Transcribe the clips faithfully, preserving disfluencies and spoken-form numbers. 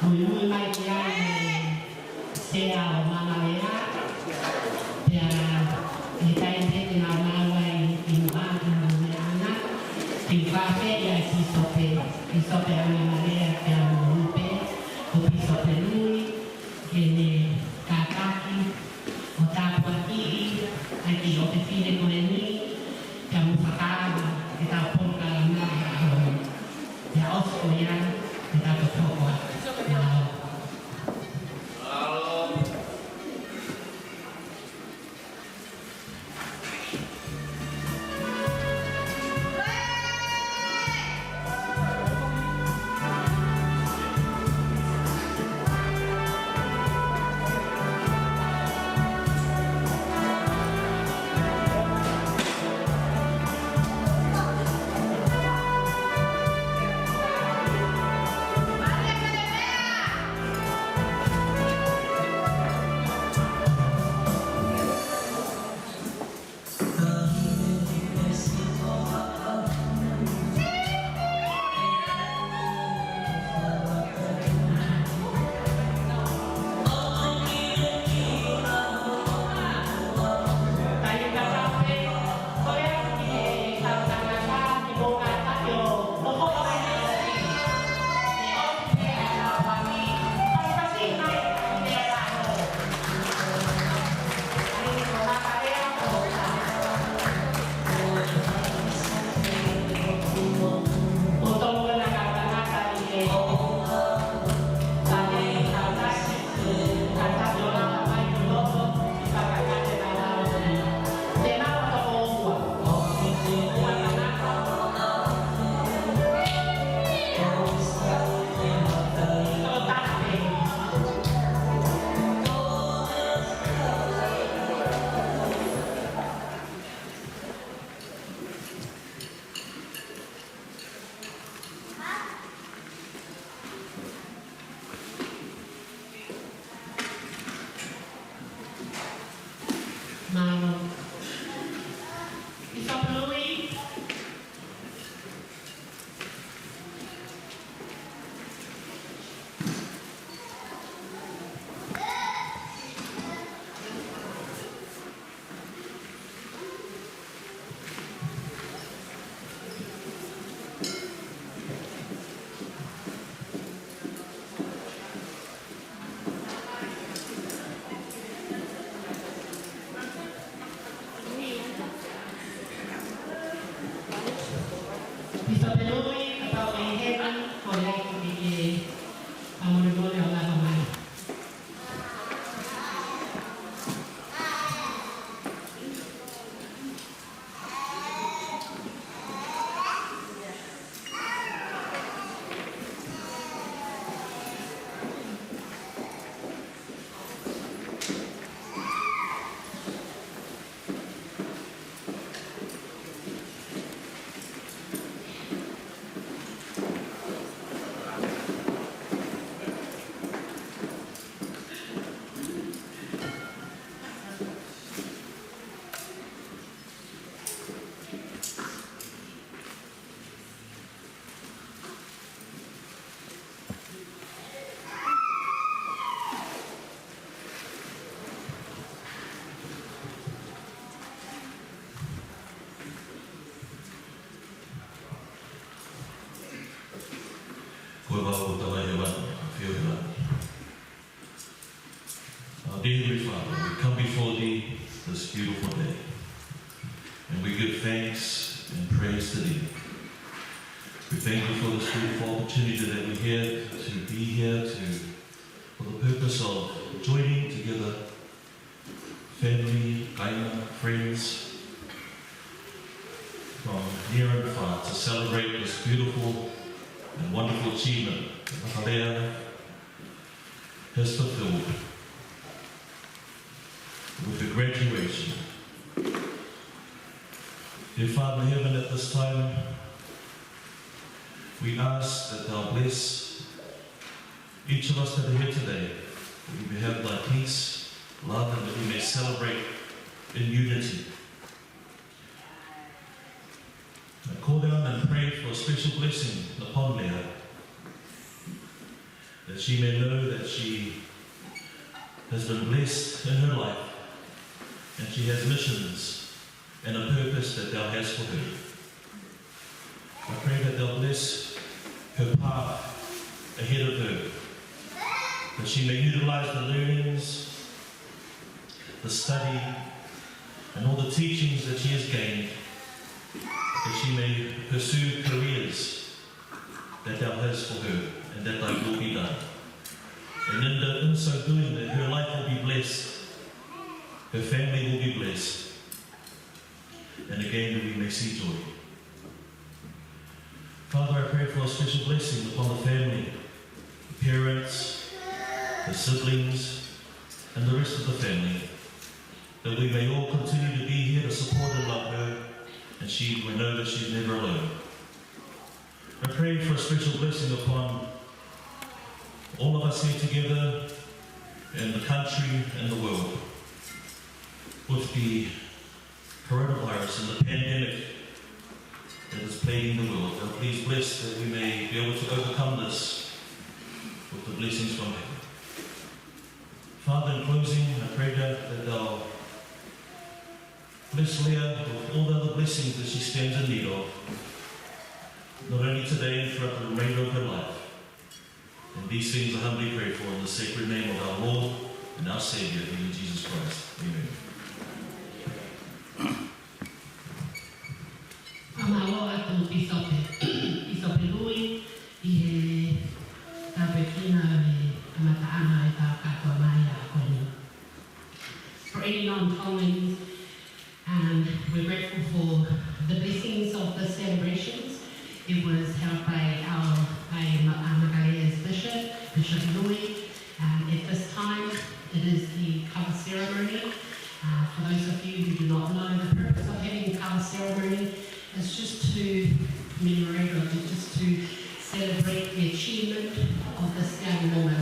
Muimui mai ki ai e sea ʻo Māngalea, pea ʻi he taimi pē te nau maʻu ai ʻi muʻa ki hono meʻa ʻana, ke u fai pē ia ʻe Pīsope, Pīsope ʻa Māngalea pea mo Lupe, ko Pīsope Lui, ke ne kātaki ʻo tāpuakiʻi ʻa e kiʻi ʻofefine ko eni, pea mo fakaava ʻetau polokalama he ʻaho ni. Pea ʻosi ko ia, te tau toki hoko atu. Mālō. Mālō. Pīsope Lui. Pīsope Lui, kapau ʻe heni, ko e laki ke ke fakamolemole ʻo lava mai. Ko e vau ʻo Tamai Hēvani, ʻafio ʻi he langi. Our dear Heavenly Father, we come before Thee this beautiful day, and we give thanks and praise to Thee. We thank You for this beautiful opportunity that we have to be here to, for the purpose of joining together family, kainga, friends from near and far to celebrate this beautiful and wonderful achievement that Nakalea has fulfilled with the graduation. Dear Father in Heaven, at this time, we ask that Thou bless each of us that are here today, that we may have Thy peace, love, and that we may celebrate in unity. I call down and pray for a special blessing upon Leah. that she may know that she has been blessed in her life, and she has missions and a purpose that thou hast for her. I pray that thou bless her path ahead of her, that she may utilize the learnings, the study, and all the teachings that she has gained, that she may pursue careers that thou hast for her, and that thy will be done. And in, the, in so doing, that her life will be blessed, her family will be blessed, and again that we may see joy. Father, I pray for a special blessing upon the family, the parents, the siblings, and the rest of the family, that we may all continue to be here to support and love her, and she will know that she's never alone. I pray for a special blessing upon all of us here together in the country and the world with the coronavirus and the pandemic that is plaguing the world. Lord, please bless that we may be able to overcome this with the blessings from heaven. Father, in closing, I pray that, that thou bless Leah with all the other blessings that she stands in need of, not only today and throughout the remainder of her life. And these things I humbly pray for in the sacred name of our Lord and our Savior, even Jesus Christ. Amen. Fakamālō atu Pīsope, Pīsope Lui, ʻi he tāpuekina ʻo e kamataʻanga ʻo e taʻu kātoa mai ʻa ko eni. For any non-Tongans, um, we're grateful for the blessings of the celebrations. It was held by our, by Ma-, uh, Makalea's Bishop, Bishop Lui. Um, at this time, it is the kava ceremony. Uh, for those of you who do not know, the purpose of having a kava ceremony is just to commemorate or to, just to celebrate the achievement of this young woman.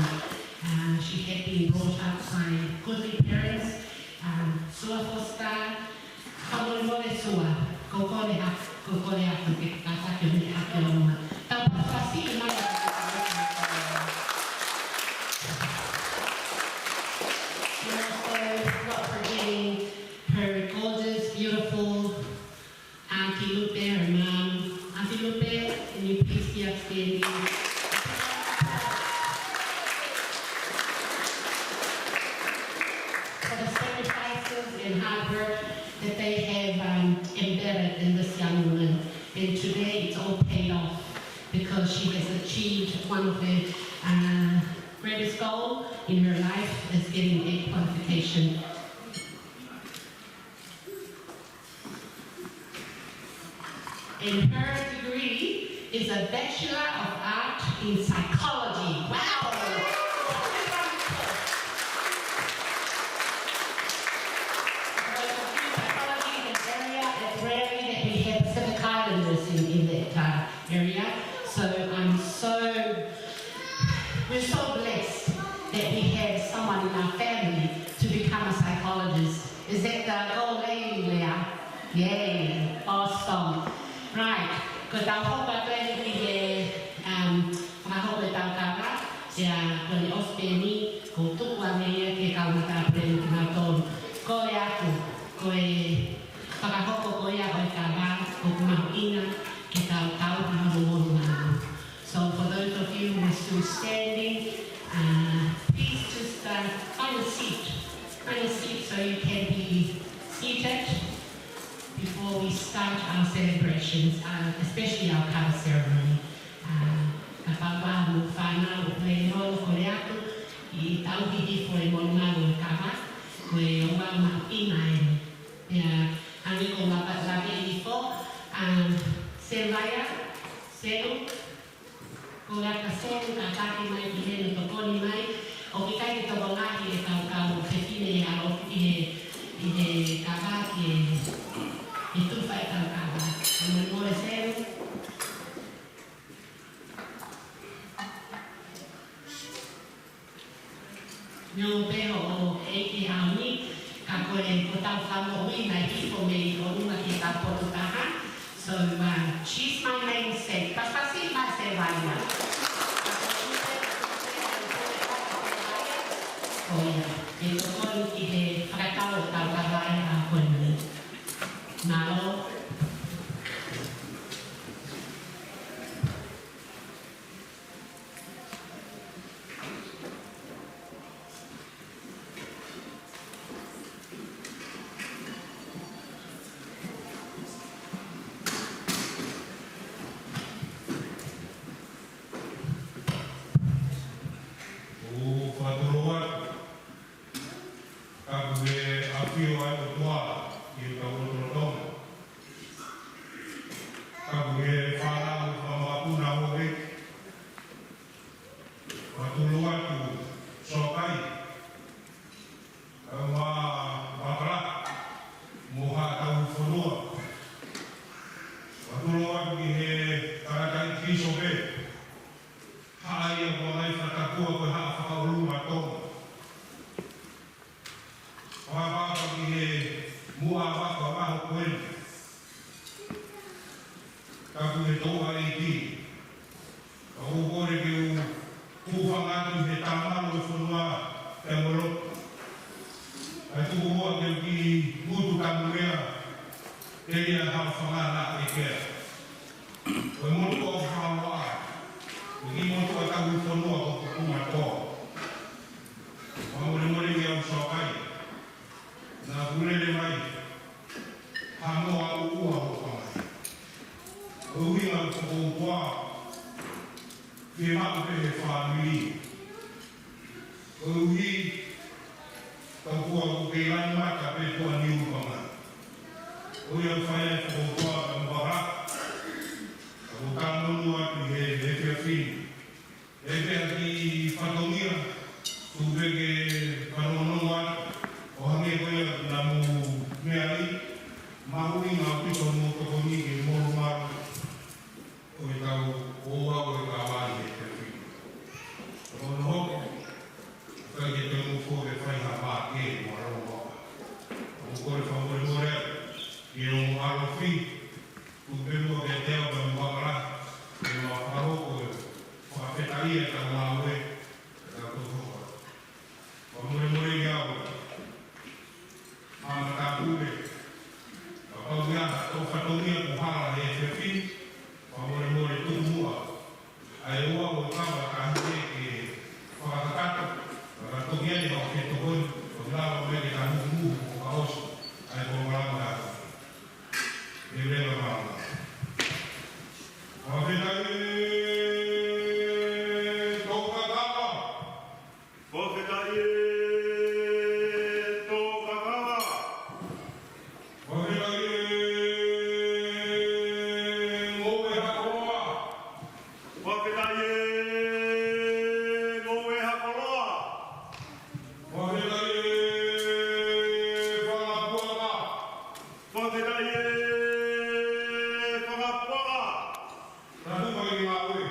Uh, she had been brought up by goodly parents, um, Sua Foster, fakamolemole Sua, ko e kole atu, ko e kole atu ke kātaki ʻo meʻa hake ʻo luma. Tau pasipasi mai. And also, not forgetting her gorgeous, beautiful Auntie Lupe, her mom. Auntie Lupe, can you please be upstanding? For the sacrifices and hard work that they have, um, embedded in this young woman. And today it's all paid off because she has achieved one of her, uh, greatest goal in her life, is getting a qualification. And her degree is a Bachelor of Art in Psychology. Wow! Psychology is an area, it's rare that we have Pacific Islanders in, in that, uh, area. So I'm so, we're so blessed that we have someone in our family to become a psychologist. Is that the goal, Leah? Yay. Awesome. Right. Ko ʻetau hoko atu eni ki he, um, fakahoko ʻetau kava, pea ko ʻene ʻosi pē eni, ʻoku tuku ange ia ki he kau matāpule ʻo kinautolu. Kole atu, ko e fakahoko ko ia ʻo e kava, ʻoku mahuʻinga ke tau tauhi hono monūʻia. So for those of you who are still standing, uh, please just, uh, find a seat. Find a seat so you can be seated before we start our celebrations, uh, especially our kava ceremony. Uh, kapau ʻoku ʻi ai ha fānau ʻoku ʻikai ke nau kole atu, ʻi he tauhi hifo e monūʻia ʻo e kava, ko e ʻoua ʻe mahuʻinga eni. Pea hangē ko e lava, lava hifo, um, Selaia, Selu, Ko e ʻaka Selu, kātaki mai ki heni ʻo tokoni mai. ʻOku ʻikai ke tokolahi e kau, kau fefine ʻi he ʻaho, ʻi he, ʻi he kava ke, ke tufa e kau kava. Fakamolemole Selu. Neongo pē hoʻo ʻeiki he ʻaho ni, ka ko e, ko ʻetau fānau ʻi he ʻaho ni, ʻoku hifo mei ʻolunga ki he tau potu taha. So, uh, she's my namesake. Pasipasi mai Selaia. ʻo ia, ʻe tokoni ki he fakatau ʻo e tau kavai ʻa ko eni. Mālō. ʻOku fakatulou atu, ka ko e ʻafio ʻa e ʻOtua ʻi hotau lotolotonga. Ka ko e fānau fakamakapuna ʻo e fakatulou atu, Soakai, ʻa e Vakalā, mo haʻatau fonua. Fakatulou atu ki he tangataʻeiki pīsope, haʻa ia ko e ngaahi fakatapu ko e Haʻa Fakaʻolunga Tonga. Fakatapu ki he muʻa ʻa e vaʻa ko eni. Ka ko e touʻa ʻeiki. Ka ʻoku ou kole ke u hūfanga atu he tamalu ʻo e fonua ke molo. ʻA e tuku muʻa ke u kiʻi ngutu tanumea, telia ha fanga na e kea. Ko e motuʻa ʻoku fakaʻofoʻofa, ko e kiʻi motuʻa tauhi fonua ko Pukumato. Fakamolemole ia ʻo Soakai. Naʻa ku lele mai, ha moa ʻuʻua hoʻo fanga. Ko e ʻuhinga ʻoku ou fakahā, ke maʻu pē he fāmili. Koeʻuhi, ka kuo u kei lani mata pē ko e niu fanga. Ko ia fai ai fakahā ka muʻa. Ka u talanoa atu he, he efiafi ni. ʻE pea ki fatongia, tuku pē ke fanongonongo atu, ʻo hangē ko ia naʻa mou meaʻi, mahuʻinga ʻaupito hoʻomou tokoni ki he molumalu ʻo e tau ouau ʻo e kavai he efiafi ni. Ko hono hoko, ʻikai ke te mou foʻi fai ha vā ke mo alo mo. ʻOku ou kole fakamolemole atu, ki he ongo ʻalofi, Tuku pē muʻa ke te au ka muʻa kala, ke mau fakahoko e fakafetaʻi ʻa e tau ngāue, ʻa e tau toko. Fakamolemole ia ʻo, ʻa e matāpule, kapau ʻoku ʻi ai ha tō fatongia kuo hala he efiafi ni, fakamolemole tuku muʻa. ʻA e ouau ʻo e kava ka hiki ke fakakakato, ka toki ai ʻa e ke tokoni, ʻo lava mai ke ta muhu muhu ʻo ka ʻosi, ʻa e polokalama ʻa e. Ke leva mālō. Fakafetaʻi e Tongatapu. Fakafetaʻi e Tongatapu. Fakafetaʻi e Ngoue Hakoloa. Fakafetaʻi e Ngoue Hakoloa. Fakafetaʻi e Fanga Puaka. Fakafetaʻi e Fanga Puaka. Tatu mai ngāue.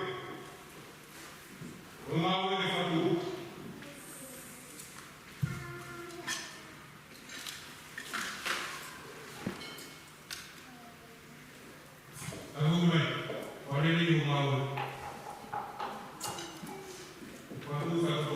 Ngāue ke fatu. Tatu mai. Wale ni ngāue. Fatu fatu.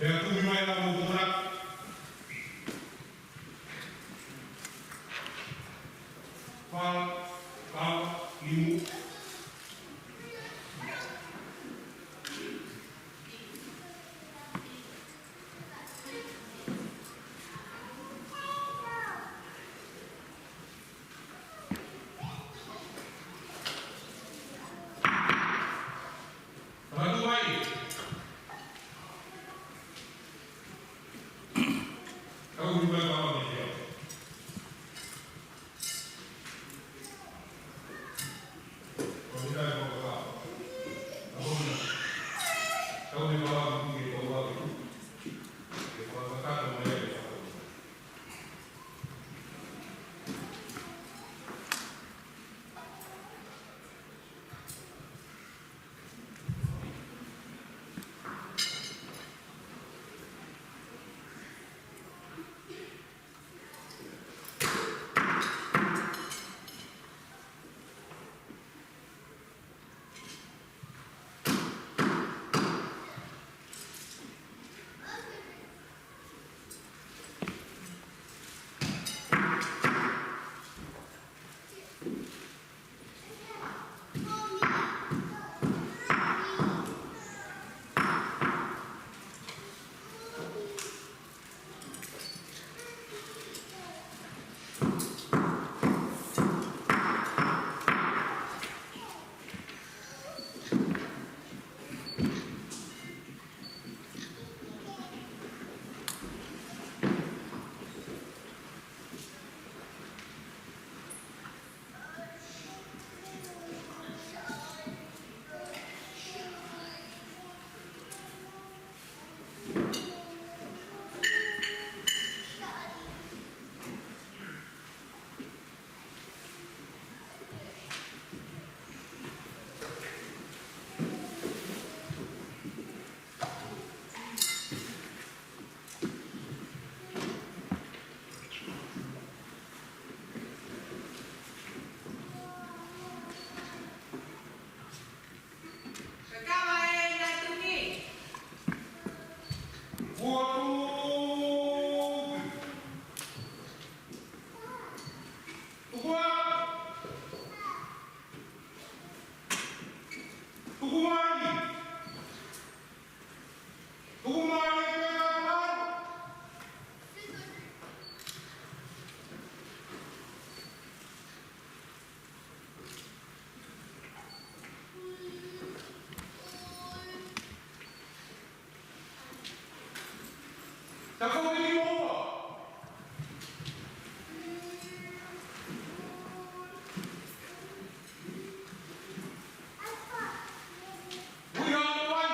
Pea kumi mai ʻa e lau ʻo e tupulaki. Fā, fā, limu. Tangata mai. Kau ni mai kau ni kia. Kau ni mai kau kau. Kau ni. Kau ni kau ni kia kau kau. Ke kau kau kau mai kau. Kakava e nai tuni. Kuatu. Tukua. Tuku mai. Tuku mai e pea kau. Tapu ki moa. Ui hā mai.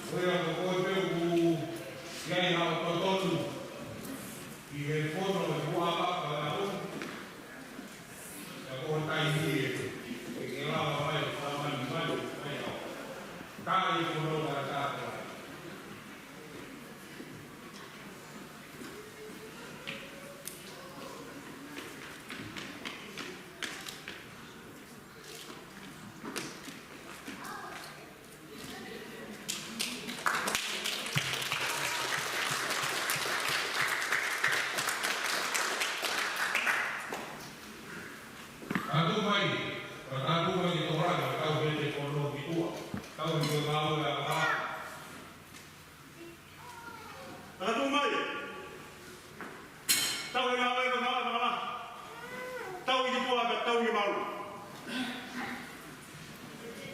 Ko ia ko koe pē ʻoku ʻi ai haʻo totonu ʻi he fono ʻo e puaka ʻa e ʻaho. Ka ko e taimi ē, ʻe ke lava mai ʻo fakamanumanu mai au. Taʻe fono ka taʻe. Tatu mai, tatu mai ki Tonga, tau hete fono ki tua, tau hete ngāue ʻa e ʻaho. Tatu mai. Tau e ngāue, ngāue, ngāue. Tau i tua, tau i mau.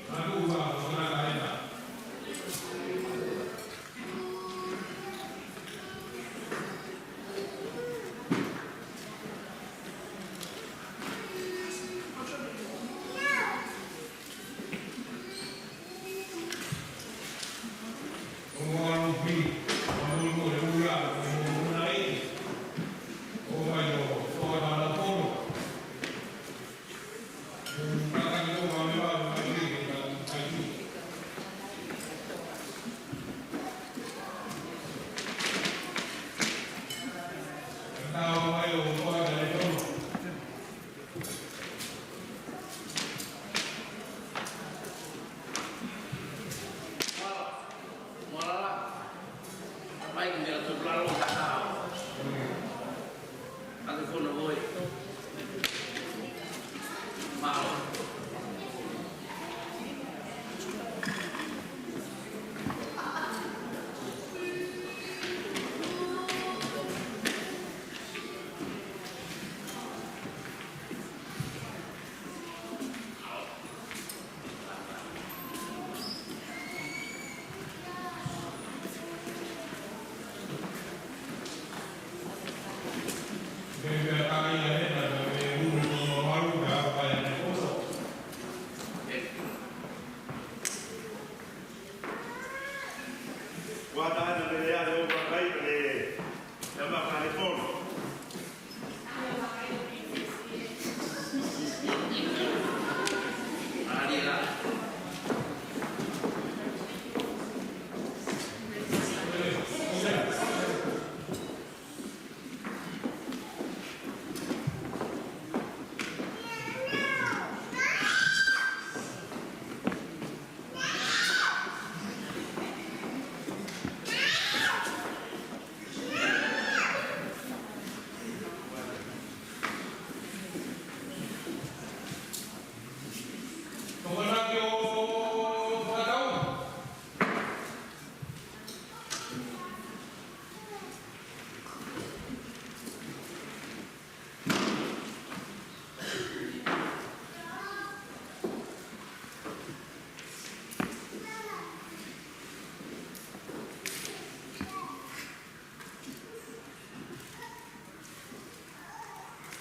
Tatu mai, tau e ngāue.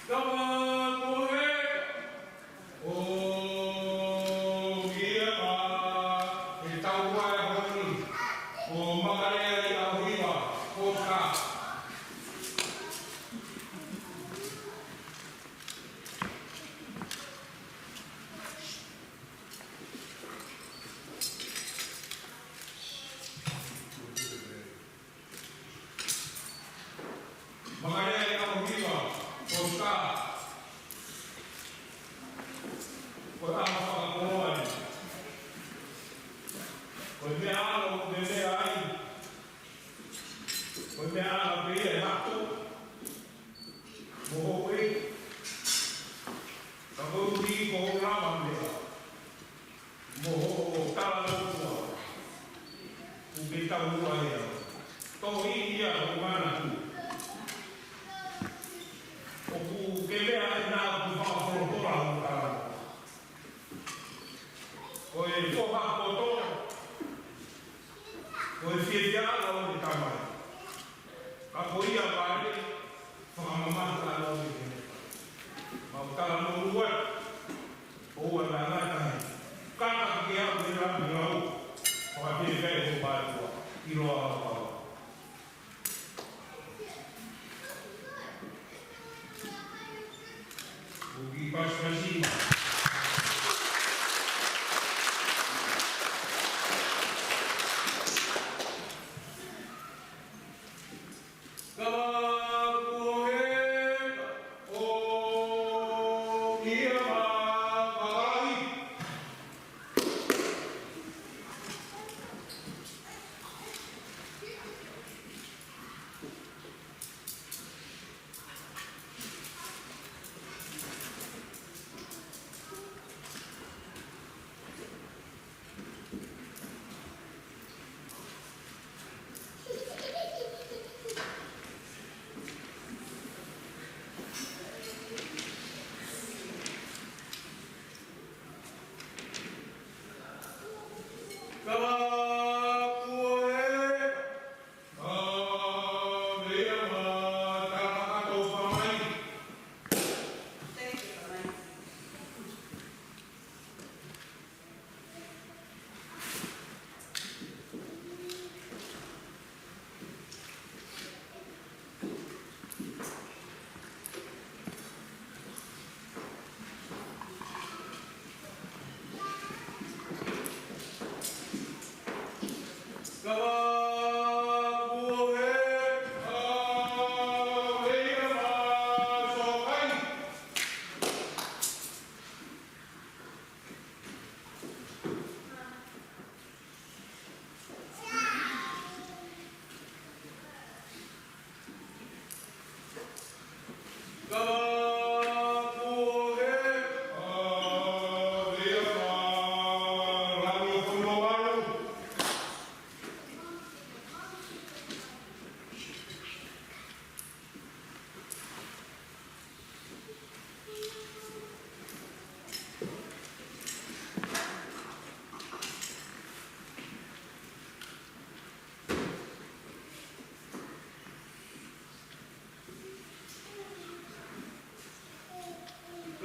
Tama Mohe, ʻo ia ʻa e tau ua e honi, ʻo Makalea ʻi ʻAuhiva, ʻo ka. Makalea ʻi ʻAuhiva, ʻo ka. Ko e ʻaho fakakoloa eni. Ko e meʻa ʻalu ʻo meʻa ai. Ko e meʻa ʻalu pē ia ʻe hato. Mo hoʻo ʻeke. Ka ko e ʻuhi ko hoʻo lava meʻa. Mo hoʻo talanoa. ʻOku ke tau ua ia. Tohi ia ʻo manatu. ʻOku ke meʻa ʻe na ʻoku fakafolofola ʻo talanoa. Ko e foha poto. Ko e fiefia ʻa e tamai. Ka ko ia vale, fakamamafa ʻa e lau ʻi he. Mau tala mo ua, ʻo ua na ngata he. Kaka ke au ke la ni lau, fakapēpē ho pātua. ʻIloa Papa. Uki pasipasi. Kava kuoheka ʻo Kiama Kalahi. Kava kuoheka ʻo Veama Takakato Famai. Kava kuoheka ʻo Veama Sokai. Kava kuoheka ʻo Veama Lani Honovalu.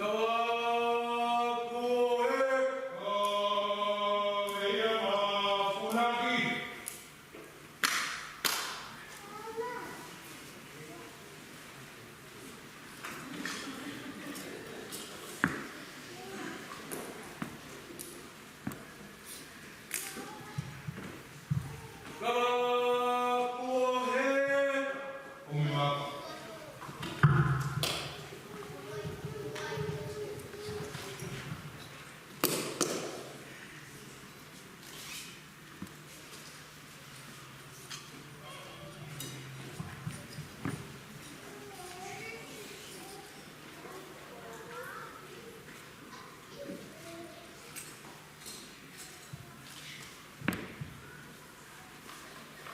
Kava kuoheka ʻo Veama Funaki. Kava kuoheka ʻo Meʻa.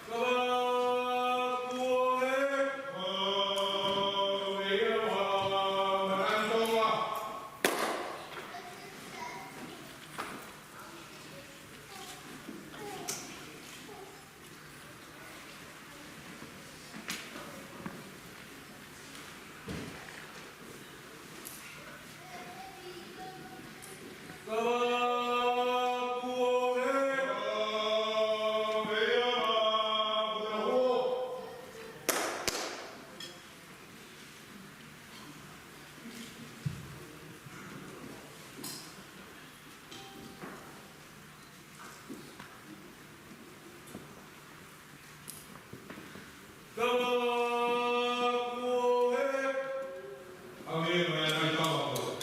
Kava kuoheka ʻo Veama Taʻotoʻa.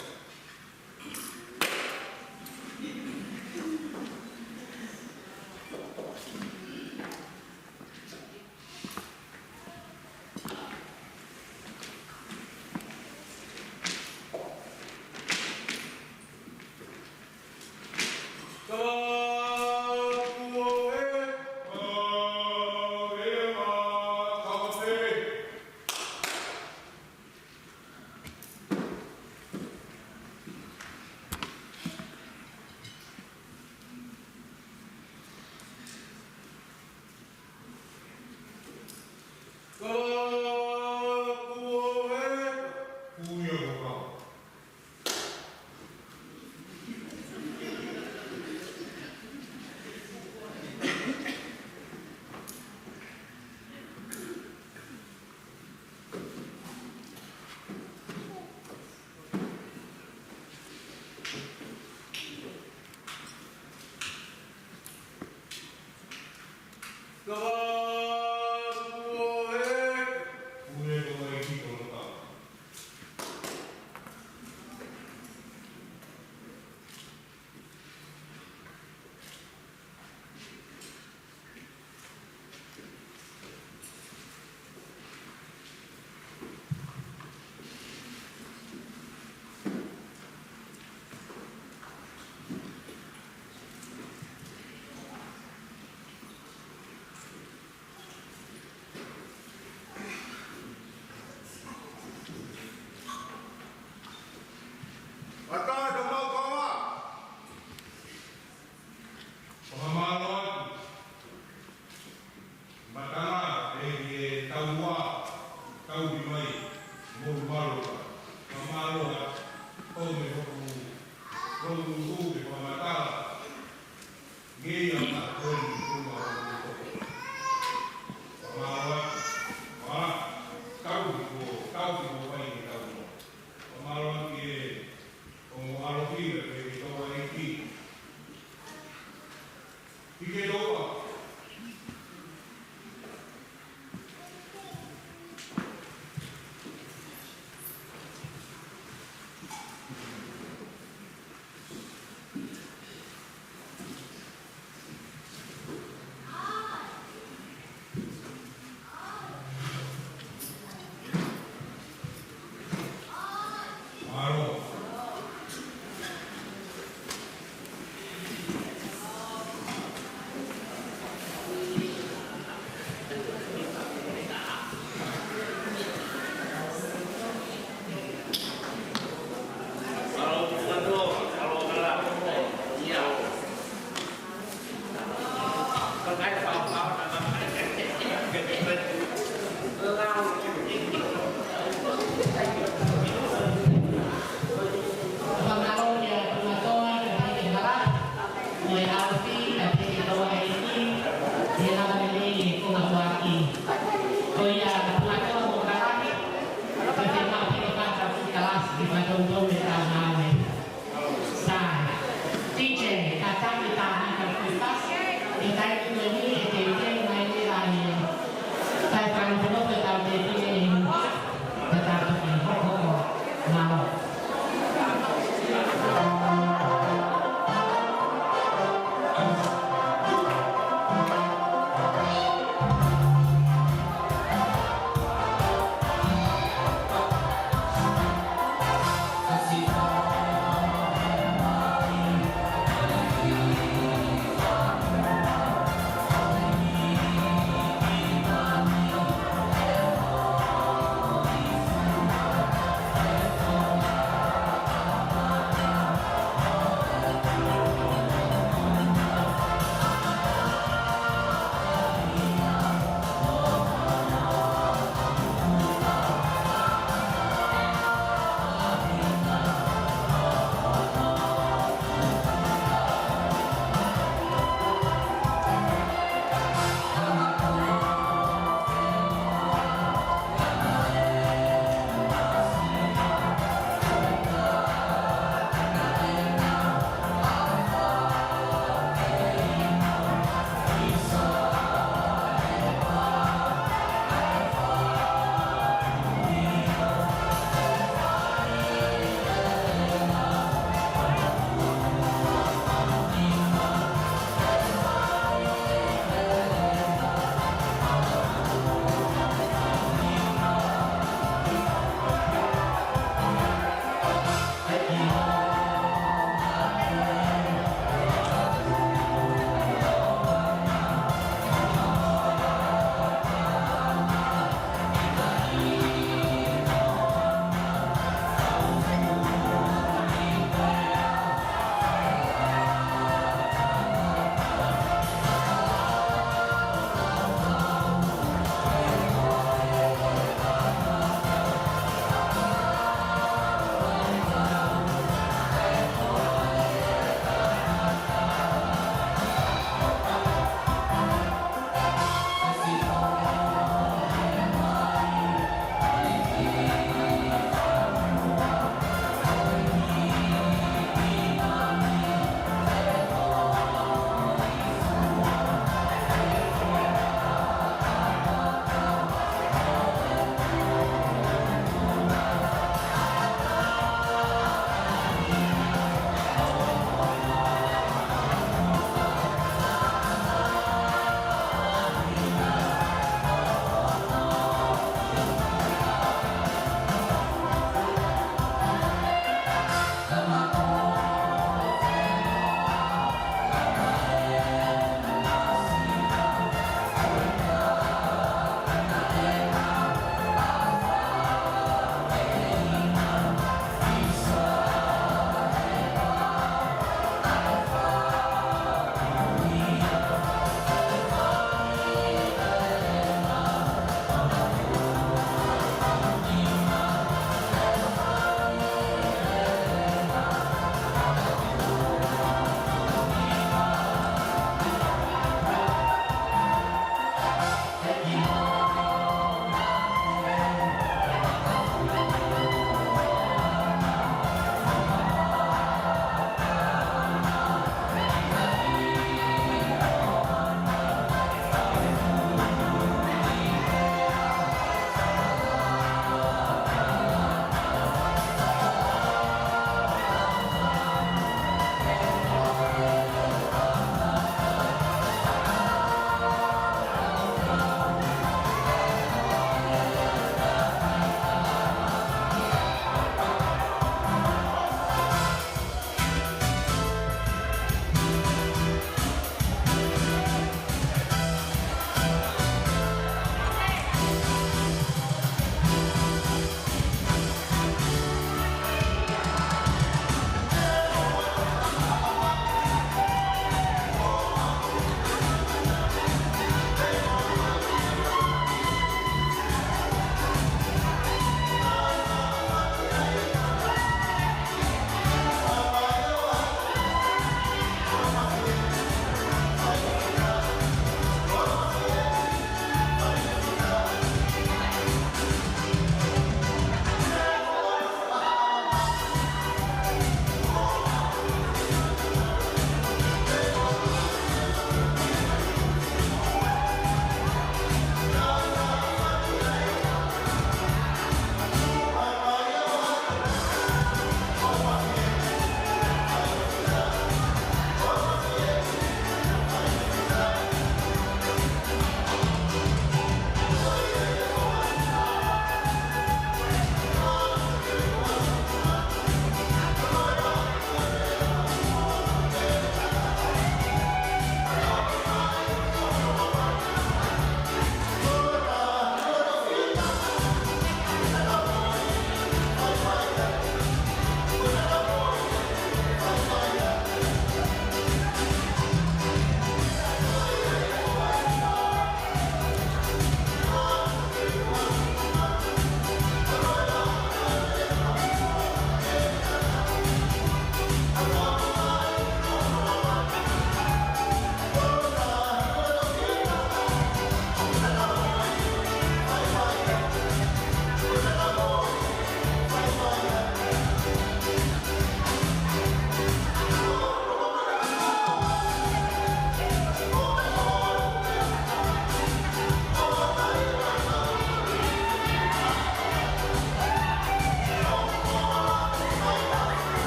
Ka kuo e. Kuo e ko mai ki ko na ka. Mata ka mau kawa. Fakamālō atu. Matanga e ki e taua, tau ki mai, molu maloka. Fakamālō atu, ʻo me hoku, hoku uhu ke fakamatala. Ngeia ma toni kuma o ko. Fakamālō atu, ma, tau ki ko, tau ki ko mai ni tau mo. Fakamālō atu ki he, ʻo mo ʻalofi me pe ki tau ai ki. Ki ke toa. Fakamālō ki he Pangatoa, kae pehē ki he Kalahi, mo e ʻalofi, kae pehē ki he Tauʻatāina, ʻi he lava lelei e konga huaki. Ko ia, Pangatoa mo Kalahi, kae pehē ki he Kalahi, ki he Kalahi, ki he Kalahi, ki he Kalahi. Sai. D J, kātaki e taha ka kuo fasi, ʻi he taimi ko eni ʻe teuteu mai e laine. Sai, fakaʻapaʻapa ki he tau te pine e mua, ka tau toki hokohoko. Mālō.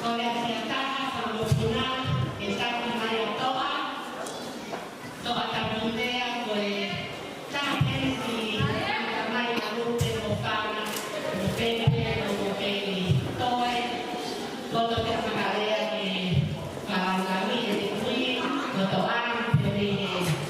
Ko e ʻapiako taha, Fanga Mokopuna, ʻe taki mai ʻa Toʻa, Toʻa Taputea, ko e taha pē ʻi he tamai ʻa Lupe mo Fanga, mo Pepe, mo Pepe, toe, loto ke makalea ke Fanga Mokopuna, ʻe te kui, loto ʻana, pē mei he.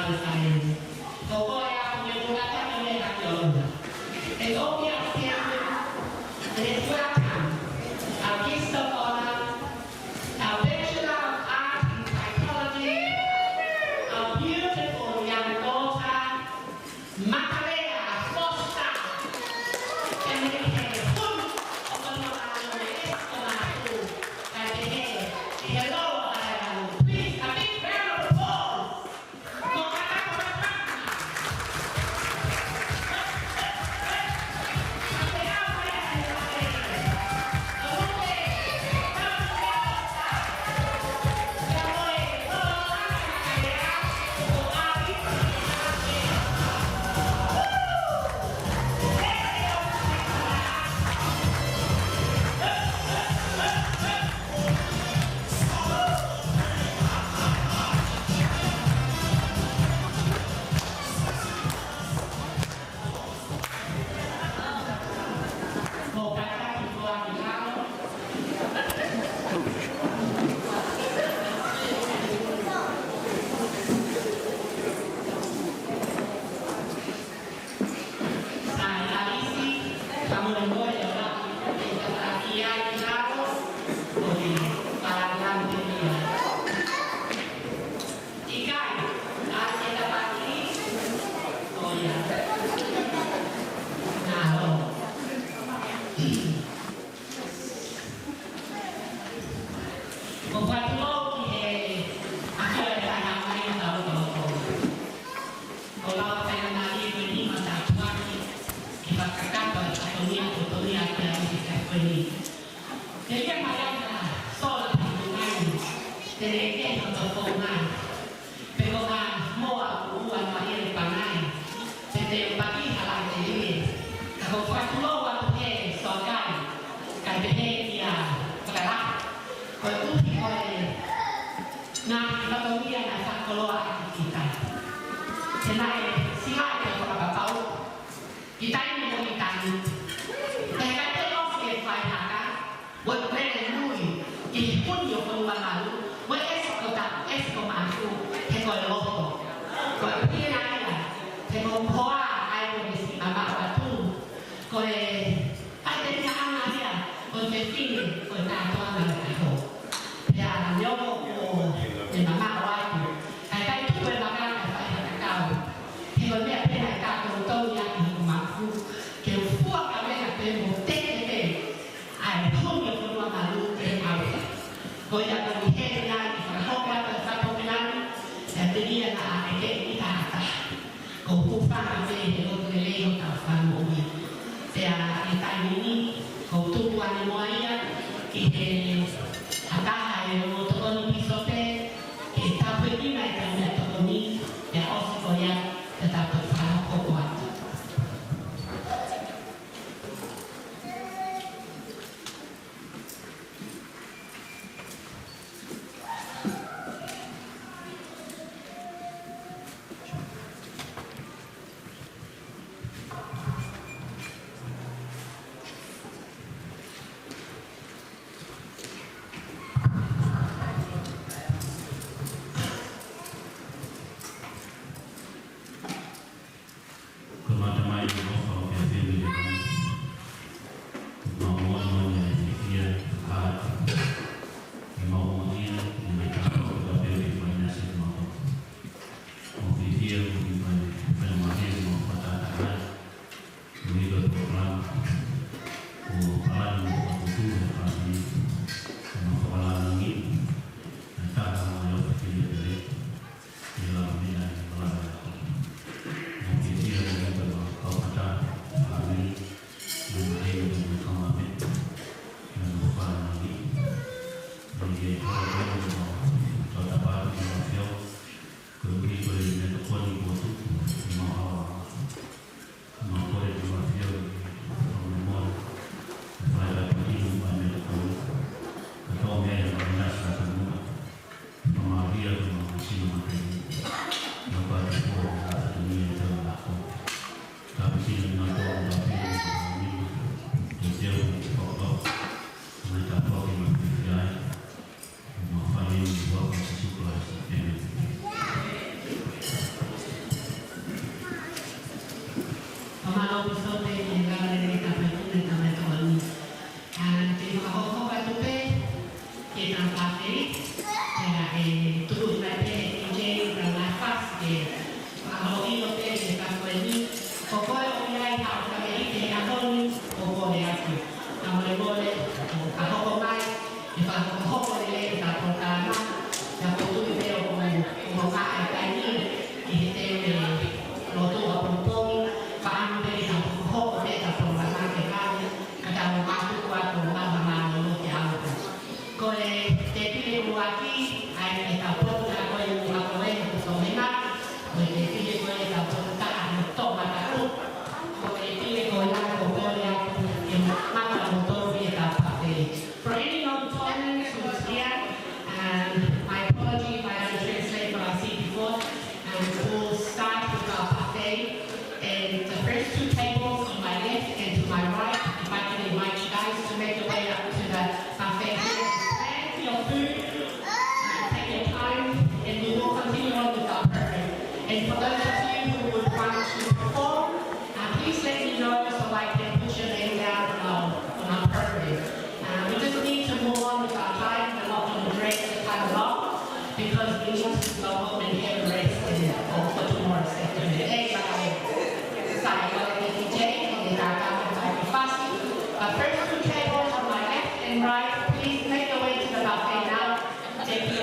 Science. Ko koe ʻa e ʻuhinga ʻoku ou kata ke mea ka ke ʻolunga. It's all the outstanding. Let's welcome our guest of honor, our Bachelor of Arts in Psychology, our beautiful young daughter, Makalea Foster. Ke mea ke hulu o kono alo me esko masu. Kae pehē, ki he lolo ʻa e alo. Please, a big round of applause. Ko Fatu Lou ki he ʻafio e fai hā mai ʻo tau tau tau. Ko lau fai hā mai ko e nima tāpuaki ke fakakakato e fatongia ko tonia ki a ʻi he kakweli. Te ia mai ʻa sola ki mai. Te le ke ha toko mai. Pe ko ha moa ʻoku ua noa ia le pangai. Pe te u paki hala te lie. Ka ko Fatu Lou atu he soakai. Kae pehē ia fakala. Ko e ʻuhi ko e ngaahi fatongia naʻe fakakoloa ʻaki kita. Te naʻe sila ʻi he fakapapau. Ki taimi mo e taimi. Pea ka te ʻosi e fai haka, ʻoku mele nui, ki he huni ʻo Fonuamalu, ʻoku ʻesi ko ta, ʻesi ko Maʻafu, he ko e loto. Ko e pia ia, he ko e hoa, ʻa e ko e si mamaʻo atu. Ko e, ʻa e te nia anga ia, ko e fefine, ko e kātoanga le kaho. Pea neongo ko e mamaʻo atu. Kae kai tuku e maka ka fai ha kakau. He ko e meʻa pē naʻe ka ko tau ia ki hoku mafu. Ke u fua ka mena pē mo teke pē. ʻA e honi ʻo Fonuamalu ke au. Ko ia ko ni he ia ki fakahoko atu e fapo ke lani. Pea te ia na a ke ke i tahata. Ko u fanga pē he lotu lelei ʻo tau fanga ui. Pea ʻi he taimi ni, ko u tuku ane mo ia, ki he ʻataha e ongo tokoni pīsope, ke tāpuekina e taimi tokoni, pea ʻosi ko ia, te tau fakahoko atu. ʻAupito pē ki he ngāue ʻa e Tamai Tuʻi mo e Tamai Tokoni. ʻA, te u fakahoko atu pē ki he tau pāfeli, pea ʻe tuku mai pē ʻe Jay ʻa e ngaahi fasi ke fakahoko pē ki he fasi ko eni. Ko koe ʻoku ʻi ai haʻo faʻē ʻi he ʻaho ni, ʻo kole atu. Kae molemole, ʻo fakahoko mai, ʻe fakahoko lelei ʻetau polokalama, pea ʻoku ou tui pē ʻoku, ʻoku maʻa e taimi, ʻi he teu e lotu ʻapongipongi, fakaʻamu pē ke tau fakahoko pē ʻetau polokalama ke hali, ka tau mātuku atu ʻo maʻu ha mālōlō ke ʻalu. Ko e tēpile ʻuluaki, ʻa ia ʻe tau potu ʻa ko e ʻuluaki ko e ʻoku tau mena, ko e tēpile ko ē ʻe tau potu taha ʻo tō mataku, ko e tēpile ko ē ʻoku kole atu ke maʻu ʻa kimoutolu ʻi heʻetau pāfeli. For any non-Tongans who's here, um, my apology if I don't translate what I said before. Um, we'll start with our buffet. And the first two tables on my left and to my right, if I can invite you guys to make your way up to the buffet here. Plan for your food, uh, take your time, and we will continue on with our program. And for those of you who would want to perform, uh, please let me know so I can put your name down on our, on our program. Uh, we just need to move on with our time. We're not gonna drag the time along because we need to go home and have a rest and, for, for tomorrow's afternoon. Anyway, sorry, well, the D J and the Dada and the Fasi. But first two tables on my left and right, please make your way to the buffet now. Thank you.